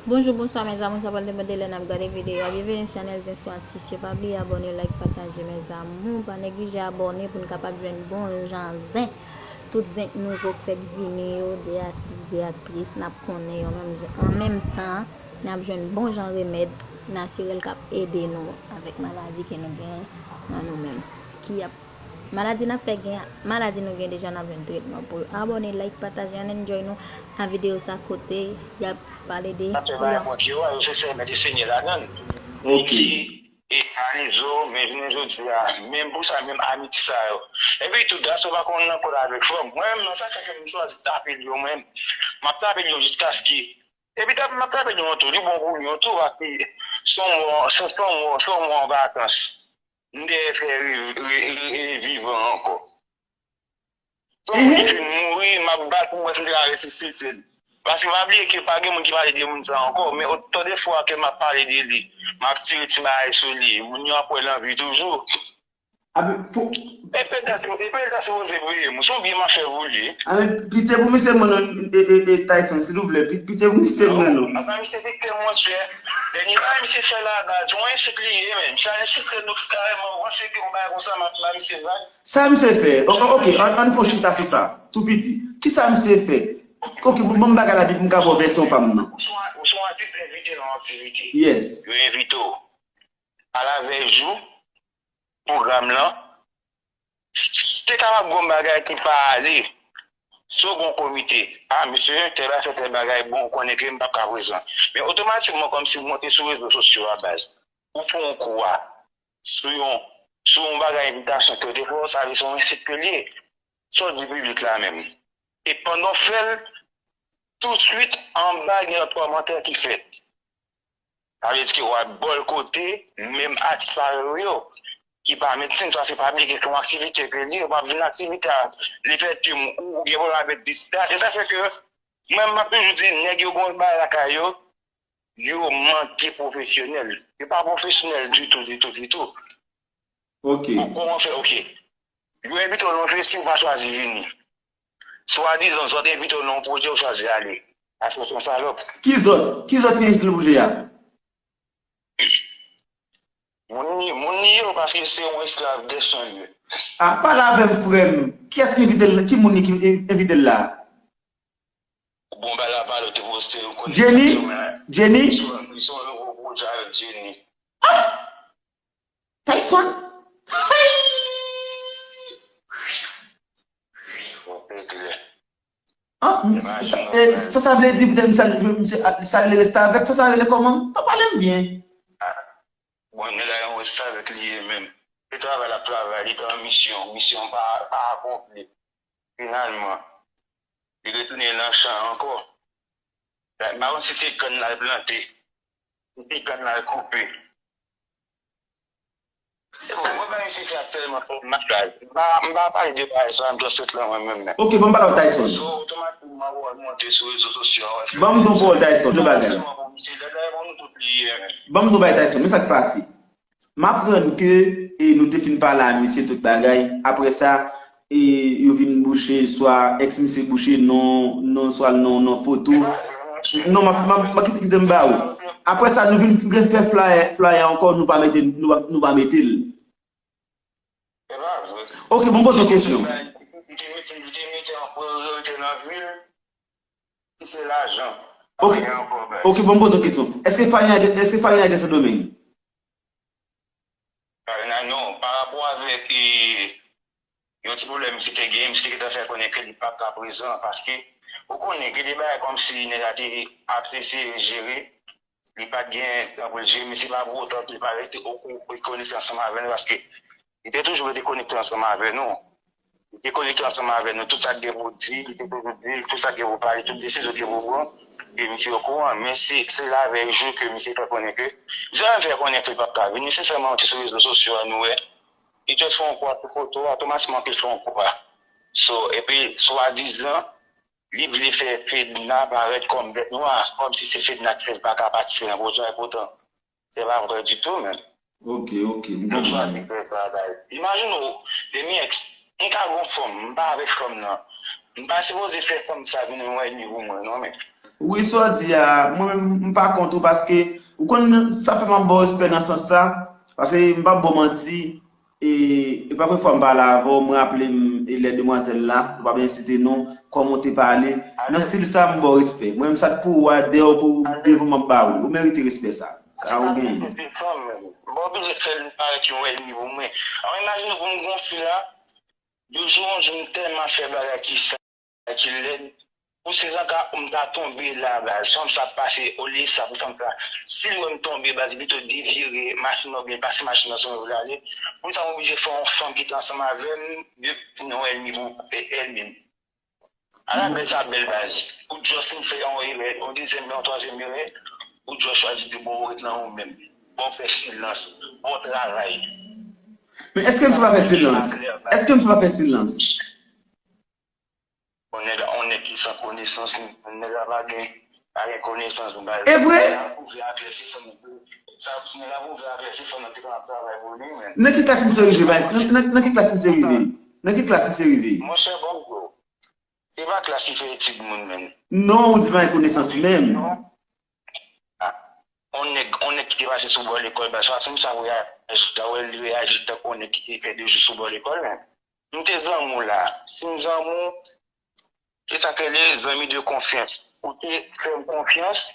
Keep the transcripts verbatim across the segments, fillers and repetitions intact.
Bonjou, bonswa, mes amours, sa pral depann de lè n ap gade videyo a. Byenveni sou Chanel Zen sou Atis yo. Pa bliye abòne, like, pataje, mes amours. Pa neglije abòne pou n kapab jwenn bon jan zen. Tout zen nouvo k fèk vini yo, de atis, de aktris, n ap konnen yo menm jan. An menm tan, n ap jwenn bon jan remèd natirèl k ap ede nou avèk maladi ke nou gen nan nou menm. Ki ap Maladi n ap fè gen, maladi nou gen deja, n ap jwenn tretman pou yo. Abòne, like, pataje, ann enjoy nou nan videyo sa kote y ap pale de... Ap fè bagay kont yo a, yo se sèvant yo Senyè ladan l. Ok. Niki, e Anizo, men jounen jodi a, menm pou sa, menm amiti sa yo. Epi tou, gason pa konn nan kòd avèk fanm. Mwen menm, nan sa k fè ke m chwazi tape Lyon, mwen menm, m ap tape Lyon jiskaske... Epi tap, m ap tape Lyon tou, li bon pou Lyon tou, paske se yon mò, se, se yon mò, se yon mò an vakans. M te fè re, re, re, re, vivan ankò. Yon moun ki fin mouri, m ap bat pou m wè si m te ka resisite l. Paske pa bliye ke pa gen moun ki pale de moun sa ankò, men otan de fwa ke m ap pale de li, m ap tire ti bagay sou li, moun yo ap wè l an vi toujou. Epe l ta sipoze peye m, se yon byen m ap fè pou li. Pitye pou misye mwen non, e, e, e, Tyson, silvouplè, pitye pou misye mwen non. Apa misye Victor, monchè, dènye bagay misye fè la, baz, yon ensik li ye menm. Sa ensik nou kareman panse ke yon bagay konsa m ap ba misye vag. Sa misye fè? Ok, ann fè yon chita sou sa. Tou piti. Kisa misye fè? Ok, bon, bon bagay la, m ka ba w vèsyon pa m nan. Ou se yon, ou se yon atis envite nan yon aktivite. Yes. Yo envite w. Alavèy jou pwogram lan, si te kapab gen yon bagay ki pa ale, si w gen yon komite, a, mesye, tèl afè, tèl bagay, bon, ou konnen ke m p ap ka prezan. Men otomatikman, kòmsi w monte sou rezo sosyo a, baz, ou fè yon kou a, sou yon, sou yon bagay envitasyon ke yo te fè w, sa vle se yon ensik ke l ye. Sa w di piblik la menm? E pandan w fè l, tousuit, anba gen yon kòmantè ki fèt. Sa vle di ke w ap bòykote menm atis parèy ou yo, ki pa medsin, paske pa bliye ke se yon aktivite ke l ye, w ap vin aktivite a, li fè tim ou, ou gen pwoblèm avèk dis dat, e sa fè ke, mwen, m ap toujou di, nèg yo gen yon bagay lakay yo, yo manke pwofesyonèl. Yo pa pwofesyonèl ditou, ditou, ditou. Ok. Bon, kòman fè? Ok. Yo envite w nan yon festi, ou pa chwazi vini. Swadizan, zòt envite w nan yon pwojè, ou chwazi ale. Paske w se yon salòp. Ki zòt? Ki zòt ki envite l nan pwojè a? Moun li, moun li yo, paske se yon esklav de son li ye. A, pale avè m, frè m. Kiyès ki envite l? Ki moun li ki envite l la? Bon, bagay la pale, ou te poste, ou konnen Jenny? Jenny? Sou, sou yon nouvo pwojè avèk Jenny. Ah! Tyson? Bon, se klè. Ah, sa, sa, eh, sa, sa vle di poutèt misye, misye, sa rele restavèk, sa, sa rele kòman? Pa pale m byen. Bon, nèg la yon restavèk li ye menm. Se travay l ap travay, li te an misyon, misyon pa, pa akonpli. Finalman, li retounen nan chan ankò. M pa konn si se kann l al plante, si se kann l al koupe. E bon, mwen pa misye fè tèlman fè m malad. M pa, m pa pale de bagay sa, m just ret lan mwen menm. Ok, ban m pale w Tyson. So, otomatikman, w ap monte sou rezo sosyo a, w ap fè... Ban m yon pawòl Tyson, yon bagay. Sèlman pou misye, lè dayè pou nou tout li ye menm. Ban m yon bagay Tyson, men sa k pase. M aprann ke, e, nou te fin pale a misye tout bagay. Apre sa, e, yo vin bouche swa, èks misye bouche non, non swa non, non foto. Non, m ap, m ap, m ap kite, kite m ba ou. Apre sa, nou vin refè flyer, flyer ankò, nou pa mete, nou pa, nou pa mete l. Se pa vre. Ok, bon, poze yon kesyon. Li te mete, li te mete yon priyorite nan vi l, ki se lajan. Ok. Pa gen ankò, bèl. Ok, bon, poze yon kesyon. Èske Farina te, èske Farina te Sendomeng? Farina, non. Pa rapò avèk, e, yon ti pwoblèm misye te genyen, misye te gentan fè konnen ke li p ap ka prezan, paske ou konnen, gen de bagay kòmsi nèg la te ap eseye jere, li pa t gen tan pou l jere, misye pa pou otan ke li pa rete o, o, konekte ansanm avè nou, paske li te toujou rete konekte ansanm avè nou. Li te konekte ansanm avè nou, tout sa k gen pou di, li te toujou di, tout sa k gen pou pale, tout desizyon k gen pou pran, e misye okouran. Men se, se lavèy jou ke misye fè konnen ke, jan l fè konnen ke l p ap ka vini, se sèlman te sou rezo sosyo a nou wè. Li just fè yon kou a sou foto a, otomatikman ke l fè yon kou a. So, epi, swadizan, li vle fè Fedna parèt kòm bèt nwa, kòmsi se Fedna ki fè l pa ka patisipe nan pwojè a, epoutan, se pa vrè ditou, menm. Ok, ok, m konprann. Yo chwazi fè sa, guys. Imajine w, demi èks, m ka gon fanm, m pa avèk fanm nan. M pa sipoze fè fanm sa vin yon ènmi pou mwen, non, men. Wi, sa w di a, mwen menm, m pa kont ou paske, ou konn, sa fè m ap ba w respè nan sans sa, paske m p ap ba w manti, e, e pa premye fwa m pale avè w, m raple m, e, lè demwazèl la, nou pa bezwen site non, kòman w te pale, nan stil sa, m ba w respè. Mwen menm, sa k pou ou a, dèyè w pou devan m ap ba ou l, ou merite respè sa. Sa ou genyen. M pa oblije fè l parèt yon ènmi pou mwen. An, imajine pou m gon fi la, de jou an jou, m tèlman fè bagay ki sa ki lèd. Pou se jan ka m ta tonbe la, baz. Fanm sa ap pase, olye sa pou fanm sa. Si l wè m tonbe, baz, li pito devire machin nan oubyen pase machin nan sou mwen pou l ale. Pou sa m oblije fè yon fanm ki te ansanm avè m, vin yon ènmi pou ènmi m. Ala bèl sa bèl, baz. Ou just fin fè yon erè, yon dezyèm, yon twazyèm erè, ou just chwazi di bon, ou ret nan ou menm. Bon, fè silans, bon travay. Men èske misye pa fè silans? Èske misye pa fè silans? On nèg, on nèg ki san konesans, nèg la pa gen, pa gen konesans, baz. E vre? Nèg la pwouve aklè se fanm nan, sa, nèg la pwouve aklè se fanm nan ki konn ap travay pou li, men. Nan ki klas misye rive, bay? Nan, nan, nan ki klas misye rive? Nan ki klas misye rive? Monchè, bon, bro. Se pa klas ki fè etid moun, men. Non, ou di pa gen konesans menm. Ah, on nèg, on nèg ki te pase sou bò lekòl, baz, fason m sa reyaji, sa wè li reyaji tankou on nèg ki te fè de jou sou bò lekòl, men. M te zanmi w la. Si m zanmi w, se sa k rele zanmi de konfyans. Ou te fè m konfyans,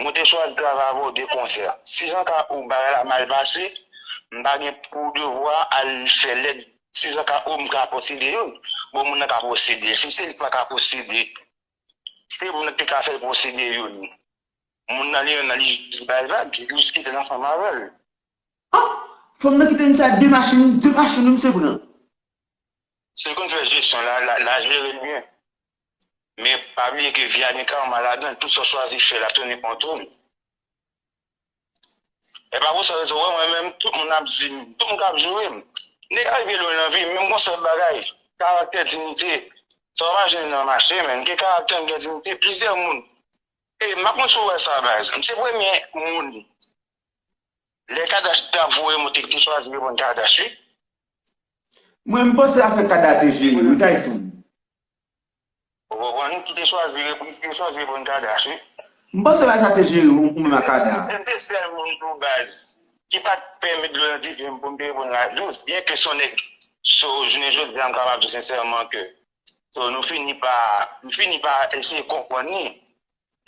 mwen te chwazi travay avè w de konsè. Si jan ka ou bagay la mal pase, m pa gen pou devwa al fè lèd. Si jan ka ou m ka posede youn, bon, moun nan ka posede. Si se li k pa ka posede, se moun nan ki te ka fè l posede youn. Moun nan li menm nan li jis bay vag, li jis kite l ansanm avè l. Ah! Fanm nan kite misye a de machin, de machin wi misye pran. Si l konn fè jesyon la, la, la jere l byen. Men pa bliye ke vi a gen karma ladan l, tout sa w chwazi fè l ap tounen kont ou. E pa pou sa rezon, wè, mwen menm, tout moun ap di m, tout moun k ap joure m. Nèg a rive lwen nan vi m, men m gon sèl bagay, karaktè, diyite. Sa w pa jwenn nan mache, men m gen karaktè, m gen diyite. Plizyè moun. E m ap montre w wè sa, baz. M se premye moun. Lè Kadash t ap voye monte, ki te chwazi reponn Kadash, wi. Mwen, m panse afè Kada te jere, wi, Tyson. Ou konprann? Ki te chwazi, ki te chwazi reponn Kadash, wi. M panse bagay sa te jere, ou, ou menm ak Kada. M se sèl moun tou, baz, ki pa t pèmèt dlo nan dife m pou m te reponn la dous. Byenke se yon nèg, so, jounen jodi a, m kapab di sensèman ke, so, nou fini pa, m fini pa eseye konprann li.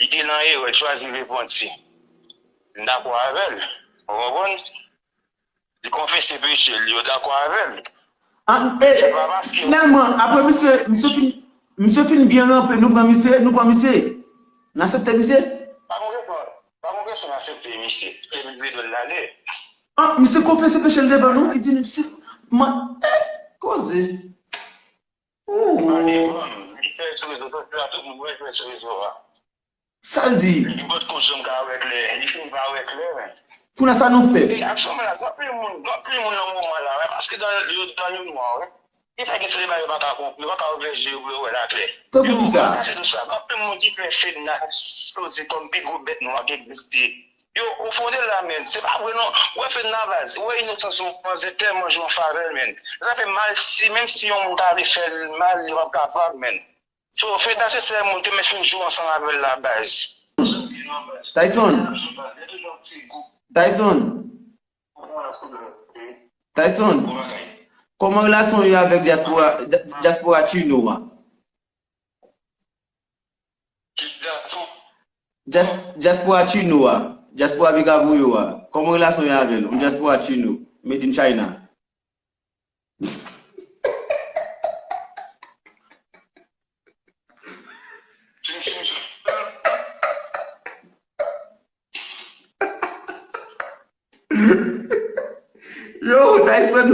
Li te nan erè, l chwazi repanti. M dakò avè l. Ou konprann? Li konfese peche l, yo dakò avè l. Ah, e, se pa paske finalman, apre misye, misye fin, misye fin byen ranpe, nou pran misye, nou pran misye. N aksepte misye. Pa gon kesyon, pa gon kesyon n aksepte misye. Kite l ale. Ah, misye konfese peche l devan nou, li di misye, man, eh, koze. Ooh. Li fè sou rezo sosyo a, tout moun wè l fè sou rezo a. Sa l di? Li potko janm ka wè klè, li fin pa wè klè, men. Kounye a sa nou fè? E aksyon la, gen anpil moun, gen anpil moun nan moman la, wi, paske dan, yo dan le nwa, wi. Ki fè gen seri bagay yo pa ka konprann, yo pa ka ouvè je yo pou yo wè l aklè. Tankou kisa? Yo kache tout sa. Gen anpil moun ki fè Fedna soti kòm pi gwo bèt nwa ki egziste. Yo, o fon de la, men, se pa vre non. Ou wè Fedna, baz, ou wè inosans yon manzè tèlman jwe an favè l, men. Sa fè mal si, menm si yon moun ta vle fè l mal, li p ap kapab, men. So, Fedna se sèl moun ke m fin jwe ansanm avè l la, baz. Tyson. Tyson. Tyson. Kòman relasyon w ye avèk dyaspora, dyaspora chino a? Dyas-, dyaspora chino a, dyaspora Bigabouyo a, kòman relasyon w ye avè l? Yon dyaspora chino, made in China. Yo, Tyson.